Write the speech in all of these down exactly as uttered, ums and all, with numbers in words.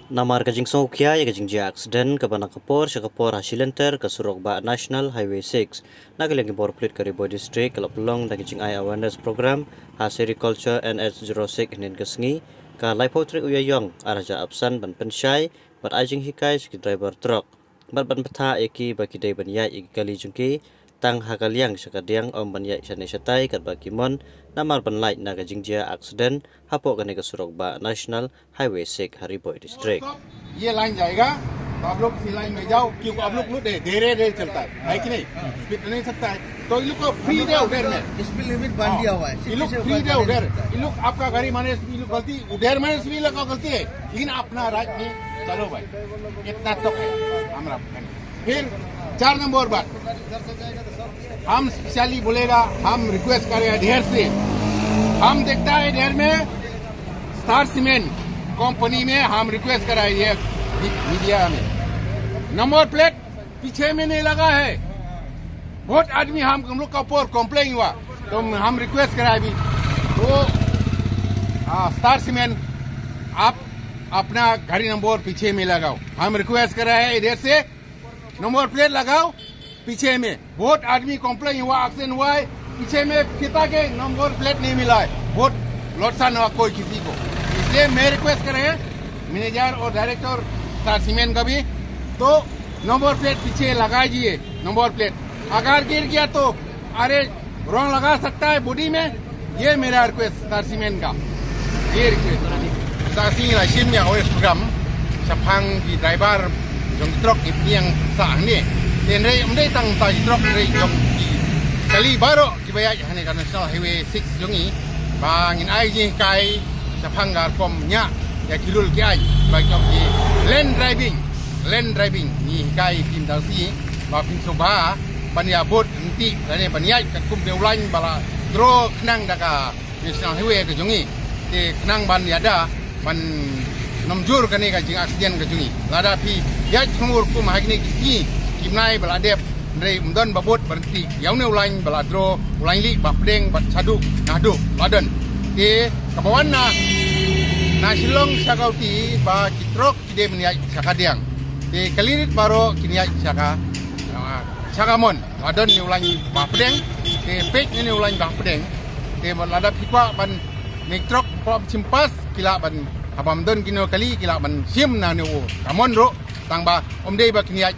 Namar ka jingsngewkhia ïa ka jingjia accident kaba na ka por sha ka por ha shilynter ka surok bah National Highway six, na ka liang ki bor pulit ka Ri Bhoi District ka la pynlong da ka jingai awareness program ha Sericulture N H zero six hynnin ka sngi, ka laiphew tarik u Ïaïong ar hajar arphew san, ban pynshai bad ai jinghikai sha ki driver truck bad ban bthah ïa ki ba ki dei ban ïaid ïa ki kali jong ki tang ha ka liang sha ka diang, ym ban ïaid shane shatai katba ki mon, namar ban lait na ka jingjia accident hapoh kane ka surok bah National Highway six ha Ri Bhoi District. ये लाइन जाएगा, तो आप लोग इसी लाइन में जाओ, क्योंकि आप लोग धीरे धीरे चलता है, है कि नहीं? स्पीड नहीं सकता है, तो इन लोग को फ्री दे उधर में। स्पीड लिमिट बांध दिया हुआ है। ये लोग फ्री दे उधर, इन लोग आपका गाड़ी माने, इन लोग गलती, उधर माने भी लोग का गलती है, लेकिन अपना राज में चलो भाई, इतना तो है हमारा। फिर चार नंबर बात, हम स्पेशली बोलेगा, हम रिक्वेस्ट करेगा ढेर से, हम देखता है ढेर में स्टार सीमेंट कंपनी में हम रिक्वेस्ट करा है ये मी-, मीडिया में, नंबर प्लेट पीछे में नहीं लगा है। बहुत आदमी हम, हम लोग का ऊपर कंप्लेन हुआ, तो हम, हम रिक्वेस्ट करा है अभी, तो आ, स्टार सीमेंट आप अपना गाड़ी नंबर पीछे में लगाओ, हम रिक्वेस्ट करा है इधर से। नंबर प्लेट लगाओ पीछे में। बहुत आदमी कंप्लेन हुआ, एक्सीडेंट हुआ है, पीछे में फीता के नंबर प्लेट नहीं मिला है, बहुत नुकसान हुआ कोई किसी को। इसलिए मैं रिक्वेस्ट कर रहे हैं मैनेजर और डायरेक्टर स्टार सीमेंट का भी, तो नंबर प्लेट पीछे लगा दीजिए, नंबर प्लेट। अगर गिर गया तो अरे रॉन्ग लगा सकता है बॉडी में, ये मेरा रिक्वेस्ट स्टार सीमेंट का, ये रिक्वेस्ट। Sa sing la shim ïa awareness program shaphang ki driver jong ki truck ki pdiang sa hangne. Te hynrei ym dei tang sa ki truck, hynrei jong ki kali baroh kiba ïaid hangne ka National Highway six jong ngi, ba ngin ai jinghikai shaphang ka rukom ñiah ïa ki rule ki aiñ ba jong ki lane driving, lane driving. Ngi hikai ki mynta shi ba phin sngewbha ban ïa bud ryntih lane ban ïaid katkum une u lain ba la draw khnang da ka National Highway ka jong ngi. Te khnang ban ïada ban ym jur kane ka jing accident ka jong ngi. Lada phi ïaid thung ur kum ha kine ki sngi ki bnai ba la dep, hynrei ym don ba bud ba ryntih ïa une u lain ba la draw, u lain lieh ba pdeng bad shaduh naduh ba don. Te kaba wan na, na Shillong sha Guwahati ba ki truck ki dei ban ïaid sha ka diang. Te kali rit baroh kin ïaid sha ka, ah, sha ka mon. Ba don une u lain ba pdeng, te peit une u lain ba pdeng. Te lada phi kwah ban, ne ki truck kwah ban shim pass, ki lah ban, haba ym don kino kali, ki lah ban shim na une u ka mon ruh, tang ba ym dei ba kin ïaid,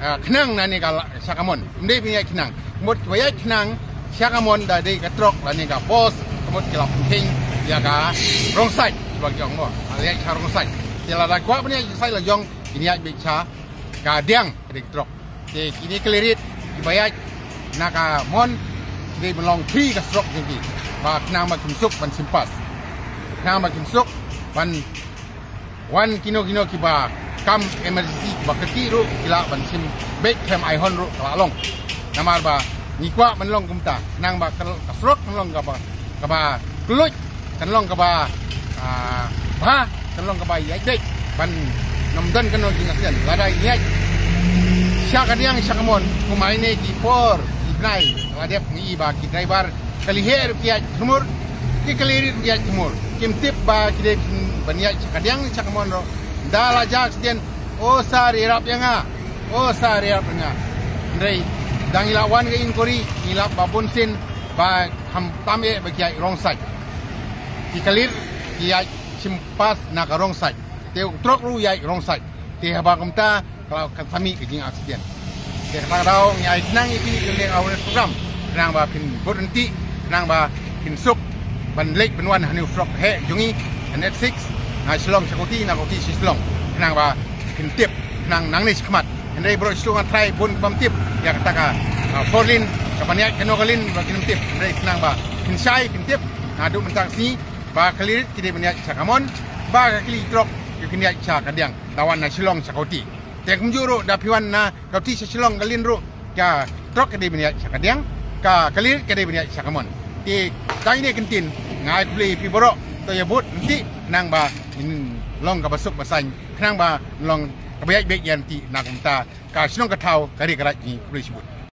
ah, khnang na ne ka la-, sha ka mon. Ym dei ban ïaid khnang. Ka mut kiba ïaid khnang sha ka mon da dei ka truck lane ka bus, ka mut ki la pynkheiñ ïa ka wrong side, kiba ki ong mo, la ïaid sha wrong side. Te lada kwah ban ïaid sha side la jong, kin ïaid beit sha ka diang, ka dei ka truck. Te kine ki kali rit kiba ïaid na ka mon, ki dei ban long free ka surok jong ki, ba khnang ba kim suk ban shim pass, khnang ba kim suk ban wan kino kino kiba kam emergency kiba kyrkieh ruh ki lah ban shim beit, khlem ai horn ruh ka lah long. Namar ba ngi kwah ban long kumta, khnang ba ka, ka surok kan long kaba, kaba kylluid, kan long kaba, ah, bha, kan long kaba ïaid beit, ban ym don kano jing accident. Lada ïaid sha ka diang sha ka mon kum ha kine ki por ki bnai, la dep ngi i ba ki driver kali heh ruh ki ïaid thmur, ki kali rit ruh ki ïaid thmur. Kim tip ba ki dei ban ïaid sha ka diang sha ka mon ruh. Da la jia accident, o sa ïarap ïa nga, o sa ïarap ïa nga. Hynrei dang ngi la wan ka inquiry, ngi la ba bun sien ba kham tam eh ba ki ïaid wrong side. Ki kali rit ki ïaid shim pass na ka wrong side. Te u truck ruh u ïaid wrong side. Te haba kumta ka la kan sa mih ka jing accident. Te kata ka daw ngi ai khnang ïa phi kane ka awareness program, khnang ba phin bud ryntih, khnang ba phin suk ban leit ban wan ha une u surok heh jong ngi, N H six, na Shillong sha Guwahati, na Guwahati sha Shillong, khnang ba phin tip, khnang nangne shakhmat. Hynrei baroh shi shnong nga tharai bun kibym tip ïa kata ka, ah, four lane, ka ban ïaid kano ka lane ba kin ym tip. Hynrei khnang ba phin shai, phin tip naduh mynta ka sngi ba ka kali rit ki dei ban ïaid sha ka mon, ba ka kali truck ki kin ïaid sha ka diang, da wan na Shillong sha Guwahati. Te kumjuh ruh da phi wan na Guwahati sha Shillong ka lane ruh, ka truck ka dei ban ïaid sha ka diang, ka kali rit ka dei ban ïaid sha ka mon. Te tang ine ki kyntien, nga ai khublei ïa phi baroh, to ïa bud ryntih khnang ba ngin long kaba suk ba saiñ, khnang ba long kaba ïaid beit ïaid ryntih na kumta ka shnong ka thaw ka ri ka raid. Ngi khublei shibun.